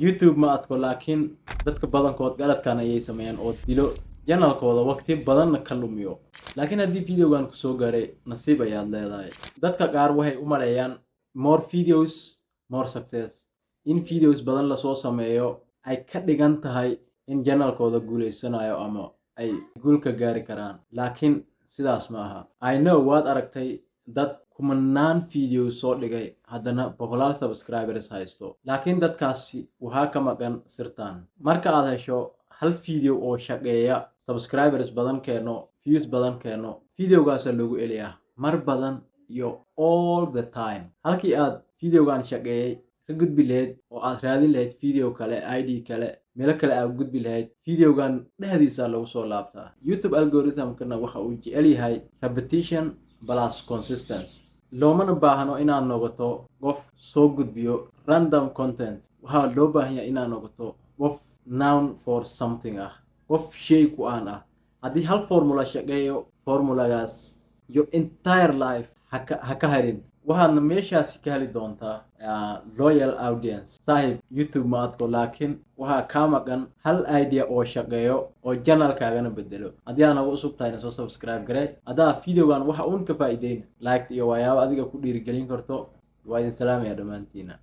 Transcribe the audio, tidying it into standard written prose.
YouTube ma adko, laakiin dadka badankood qaladkan ayay sameeyaan oo dilo channelkooda, waqti badanna ka lumiyo. Laakiin haddii videogan kusoo gaaray, nasiib ayaad leedahay. Dadka qaar waxay u maleeyaan more videos, more success, in videos badan lasoo sameeyo ay ka dhigan tahay in channelkooda guuleysanayo ama ay guul ka gaari karaan, laakiin sidaas ma aha. I know, waad aragtay dad kumanaan video soo dhigay, haddana boqolaal subscribers haysto, laakiin dadkaasi waxaa ka maqan sirtan. Marka aad hesho hal video oo shaqeeya, subscribers badan keeno, views badan keeno, videogaasa loogu eliyaa mar badan iyo all the time. Halkii aad videogan shaqeeyay ka gudbi lahayd oo aad raadin lahayd video kale, idea kale, meelo kale aad gudbi lahayd, videogan dhexdiisa lagu soo laabtaa. YouTube algorithmkana waxa uu jecel yahay repetition plus consistency. Loomana baahno inaad noqoto qof soo gudbiyo random content. Waxaa loo baahan yahay inaad noqoto qof known for something ah, qof shay ku aan ah. Haddii hal formula shaqeeyo, formulagaas your entire life ha ka harin, waxaadna meeshaasi ka heli doontaa loyal audience. Saaxiib, YouTube ma adko, laakiin waxaa kaa maqan hal idea oo shaqeeyo oo channelkaagana bedelo. Haddii aad nagu cusub tahayna, soo subscribe garee. Haddaa videogan waxa uun ka faa'iideyna, like iyo waxyaabo adiga ku dhiirigelin karto. Waa idin salaamaya dhammaantiina.